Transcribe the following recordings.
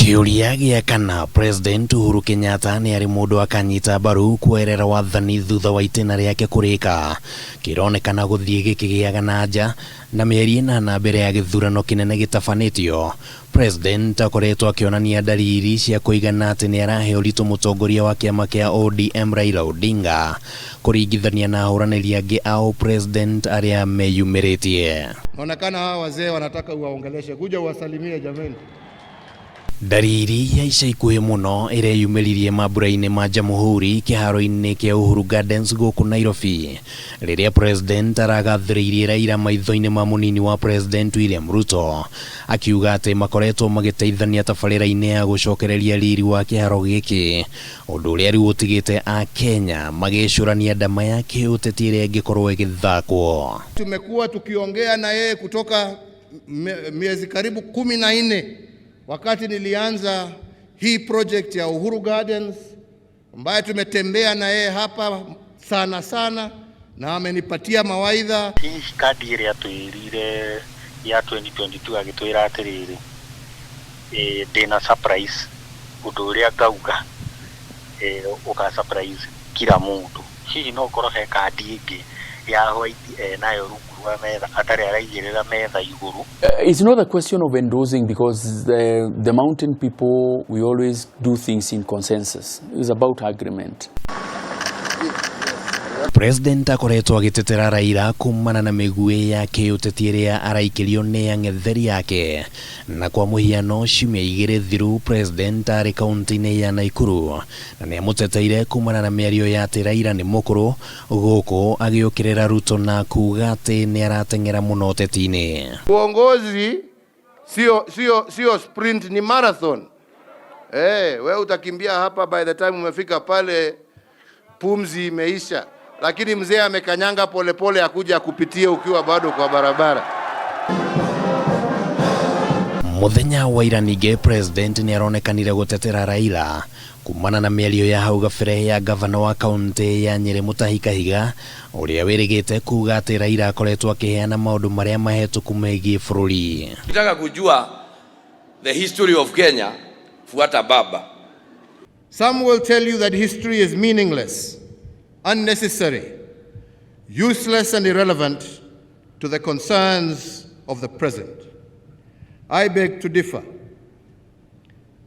Kĩũria gĩa kana President Uhuru Kenyatta nĩ arĩ mũndũ akanyita mbaru kweherera wathani thutha wa itĩna rĩake kũrĩka kĩronekana gũthiĩ gĩkĩgĩaga na nja na mĩeri ĩnana mbere ya gĩthurano kĩnene gĩtabanĩtio. President akoretwo akĩonania ndariri cia kũigana atĩ nĩ arahe ũritũ mũtongoria wa kĩama kĩa ODM Raila Odinga kũringithania na ahũranĩri angĩ a ũpresident arĩa meyumĩrĩtie. Naonekana hawa wazee wanataka uwaongeleshe, kuja uwasalimie jameni. Ndariri ya ica ikuhĩ mũno ĩreyumĩririe mambura-inĩ ma Jamhuri kĩharo-inĩ kĩa Uhuru Gardens gũkũ Nairobi rĩrĩa President aragathĩrĩirie Raila maitho-inĩ ma mũnini wa President William Ruto akiuga atĩ makoretwo magĩteithania tabarĩra-inĩ ya gũcokereria riri wa kĩharo gĩkĩ, ũndũ ũrĩa rĩu ũtigĩte Akenya magĩcũrania ndama ya kĩũteti ĩrĩa ĩngĩkorwo ĩgĩthakwo. Tumekuwa tukiongea na yeye kutoka miezi karibu 14 wakati nilianza hii project ya Uhuru Gardens, ambaye tumetembea na yeye hapa sana sana na amenipatia mawaidha. Hihi kandi ĩrĩa twĩrire ya 2022 agĩtwĩra atĩrĩrĩ, ndĩna surprise, ũndũ ũrĩa ngauga ũka surprise kila mũndũ. Hihi no ũkorwo he kandi ĩngĩ ya white enayo rungu rwa metha atarĩ araigĩrĩra metha igũrũ? It's not a question of endorsing because the mountain people, we always do things in consensus. It's about agreement. President akoretwo agĩtetera Raila kumana na mĩguĩ ya kĩũteti ĩrĩa araikĩrio nĩ ang'etheri yake, na kwa mũhiano ciumia igĩrĩ thiru President arĩ kaunti-inĩ ya Nakuru na nĩamũteteire kumana na mĩario ya atĩ Raila nĩ mũkũrũ, gũkũ agĩũkĩrĩra Ruto na kuga atĩ nĩ arateng'era mũno ũteti-inĩ. Uongozi sio sprint, ni marathon. We utakimbia hapa, by the time umefika pale pumzi imeisha, lakini mzee amekanyanga polepole akuja kupitia ukiwa bado kwa barabara. Muthenya wa ira ningĩ President nĩ aronekanire gũtetera Raila kumana na mĩario ya hau gabere ya gavana wa kaunti ya Nyeri Mutahi Kahiga ũrĩa wĩrĩgĩte kuga atĩ Raila akoretwo akĩheana maũndũ marĩa mahĩtũku megiĩ bũrũri. Ukitaka kujua the history of Kenya, fuata baba. Some will tell you that history is meaningless, unnecessary, useless and irrelevant to the concerns of the present. I beg to differ.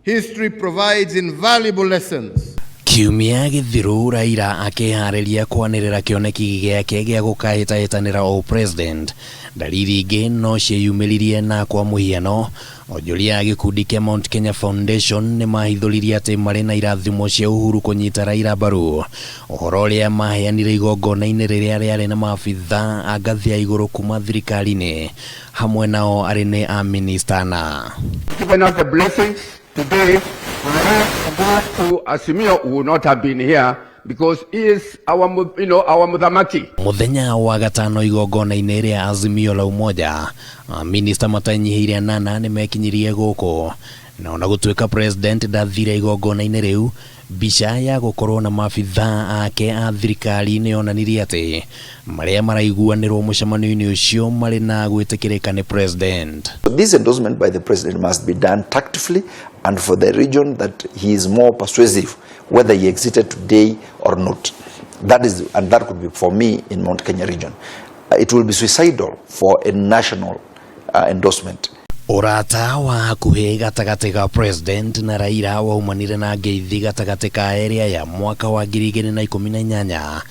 History provides invaluable lessons. Kiumia gĩthiru Raila akĩharĩria kwanĩrĩra kĩoneki gĩake gĩa gũkahĩtahĩtanĩra o president. Dalili ingĩ no ciĩyumĩririe na kwa mũhiano onjoria a gĩkundi kĩa Mount Kenya Foundation nĩ mahithũririe atĩ marĩ na irathimo cia Uhuru kũnyita Raila mbaru, ũhoro ũrĩa maheanire igongona-inĩ rĩrĩa rĩarĩ na maabitha a ngathĩ ya igũrũ kuma thirikari-inĩ hamwe nao arĩ nĩ a ministana. Given us the blessings today, to Azimio would not have been here because he is our Muthamaki. Muthenya wa gatano igongona-inĩ rĩa Azimio la Umoja, minista matanyihĩire anana nĩ mekinyirie gũkũ, na ona gũtuĩka president ndathire igongona-inĩ rĩu, mbica ya gũkorwo na maabitha ake a thirikari nĩ yonanirie atĩ marĩa maraiguanĩrwo mũcemanio-inĩ ũcio marĩ na gwĩtĩkĩrĩka nĩ president. This endorsement by the president must be done tactfully and for the region that he is more persuasive, whether he exited today or not. That is, and that could be for me in Mount Kenya region. It will be suicidal for a national endorsement. Ũrata wa hakuhĩ gatagatĩ ga president na Raila waumanire na ngeithi gatagatĩ ka erĩ aya mwaka wa 2018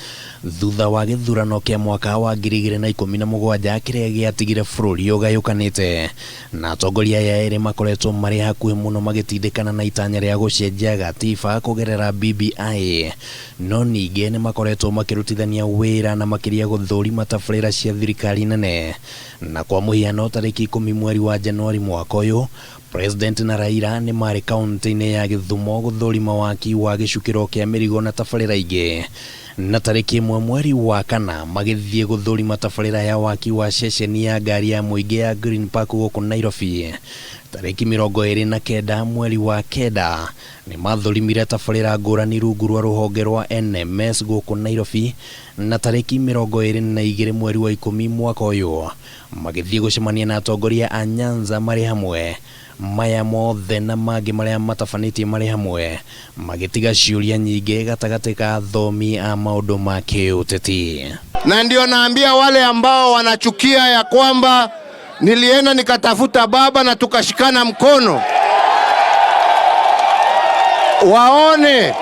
thutha wa gĩthurano kĩa mwaka wa 2017 kĩrĩa gĩatigire bũrũri ũgayũkanĩte, na atongoria aya erĩ makoretwo marĩ hakuhĩ mũno magĩtindĩkana na itanya rĩa gũcenjia gatiba kũgerera BBI, no ningĩ nĩ makoretwo makĩrutithania wĩra na makĩria gũthũrima tabarĩra cia thirikari nene, na kwa mũhiano tarĩki 10 mweri wa Januari mwaka ũyũ President na Raila nĩ marĩ kaunti-inĩ ya Gĩthumo gũthũrima waki wa gĩcukĩro kĩa mĩrigo na tabarĩra ingĩ, na tarĩki 1 mweri wa kana magĩthiĩ gũthũrima tabarĩra ya waki wa ceceni ya ngari ya mũingĩ ya Green Park gũkũ Nairobi. Tarĩki 29 mweri wa kenda nĩ mathũrimire tabarĩra ngũrani rungu rwa rũhonge rwa NMS gũkũ Nairobi, na tarĩki 22 mweri wa 10 mwaka ũyũ magĩthiĩ gũcemania na atongoria a Nyanza marĩ hamwe Maya mothe na mangĩ marĩa matabanĩtie marĩ hamwe magĩtiga ciũria nyingĩ gatagatĩ ka athomi a maũndũ ma kĩũteti. Na ndio naambia wale ambao wanachukia ya kwamba nilienda nikatafuta baba na tukashikana mkono, waone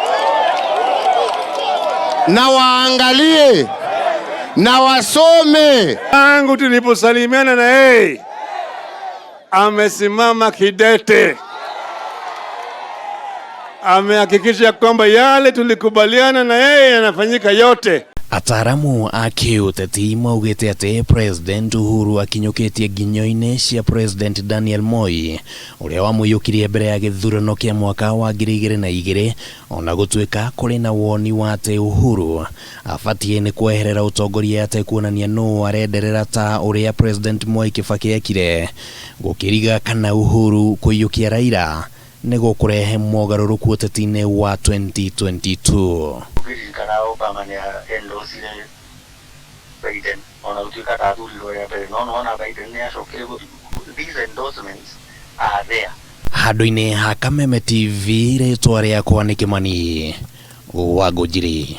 na waangalie na wasome. Tangu tuliposalimiana na yeye amesimama kidete, amehakikisha kwamba yale tulikubaliana na yeye yanafanyika yote. Ataaramu a kĩũteti maugĩte atĩ President Uhuru akinyũkĩtie nginyo-inĩ cia President Daniel Moi ũrĩa wamũiyũkirie mbere ya gĩthurano kĩa mwaka wa 2002, ona gũtuĩka kũrĩ na woni wa atĩ Uhuru abatiĩ nĩ kweherera ũtongoria atekuonania nũũ arenderera ta ũrĩa President Mwai Kibaki ekire. Gũkĩriga kana Uhuru kũiyũkia Raila nĩ gũkũrehe mogarũrũku ũteti-inĩ wa 2022. Ũngĩririkana Obama nĩ endorsire Biden ona gũtuĩka ndathurirwo rĩa mbere, no nĩwona Biden nĩ acokire. These endorsements are there. Handũ-inĩ ha Kameme TV, rĩtwa rĩakwa nĩ Kĩmani wa Ngũnjiri.